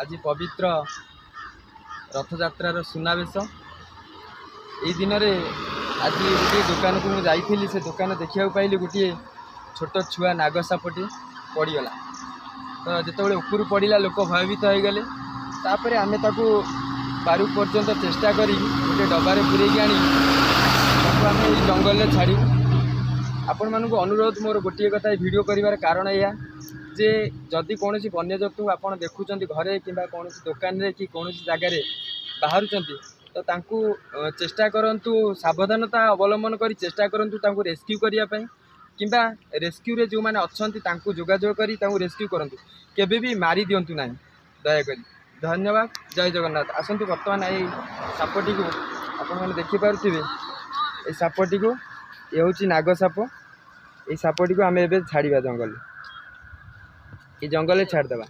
ଆଜି ପବିତ୍ର ରଥଯାତ୍ରାର ସୁନାବେଶ। ଏଇ ଦିନରେ ଆଜି ଗୋଟିଏ ଦୋକାନକୁ ମୁଁ ଯାଇଥିଲି। ସେ ଦୋକାନ ଦେଖିବାକୁ ପାଇଲି, ଗୋଟିଏ ଛୋଟ ଛୁଆ ନାଗ ସାପଟି ପଡ଼ିଗଲା। ତ ଯେତେବେଳେ ଉପରୁ ପଡ଼ିଲା, ଲୋକ ଭୟଭୀତ ହୋଇଗଲେ। ତାପରେ ଆମେ ତାକୁ ପାରୁ ପର୍ଯ୍ୟନ୍ତ ଚେଷ୍ଟା କରି ଗୋଟେ ଡବାରେ ପୂରେଇକି ଆଣି ତାକୁ ଆମେ ଏଇ ଜଙ୍ଗଲରେ ଛାଡ଼ିବୁ। ଆପଣମାନଙ୍କୁ ଅନୁରୋଧ ମୋର ଗୋଟିଏ କଥା, ଏ ଭିଡ଼ିଓ କରିବାର କାରଣ ଏଇଆ ଯେ ଯଦି କୌଣସି ବନ୍ୟଜନ୍ତୁ ଆପଣ ଦେଖୁଛନ୍ତି ଘରେ କିମ୍ବା କୌଣସି ଦୋକାନରେ କି କୌଣସି ଜାଗାରେ ବାହାରୁଛନ୍ତି, ତ ତାଙ୍କୁ ଚେଷ୍ଟା କରନ୍ତୁ, ସାବଧାନତା ଅବଲମ୍ବନ କରି ଚେଷ୍ଟା କରନ୍ତୁ ତାଙ୍କୁ ରେସ୍କ୍ୟୁ କରିବା ପାଇଁ, କିମ୍ବା ରେସ୍କ୍ୟୁରେ ଯେଉଁମାନେ ଅଛନ୍ତି ତାଙ୍କୁ ଯୋଗାଯୋଗ କରି ତାଙ୍କୁ ରେସ୍କ୍ୟୁ କରନ୍ତୁ। କେବେ ବି ମାରି ଦିଅନ୍ତୁ ନାହିଁ ଦୟାକରି। ଧନ୍ୟବାଦ, ଜୟ ଜଗନ୍ନାଥ। ଆସନ୍ତୁ, ବର୍ତ୍ତମାନ ଏଇ ସାପଟିକୁ ଆପଣମାନେ ଦେଖିପାରୁଥିବେ। ଏଇ ସାପଟିକୁ, ଏ ହେଉଛି ନାଗ ସାପ। ଏଇ ସାପଟିକୁ ଆମେ ଏବେ ଛାଡ଼ିବା ଜଙ୍ଗଲରେ, ଏଇ ଜଙ୍ଗଲରେ ଛାଡ଼ିଦେବା।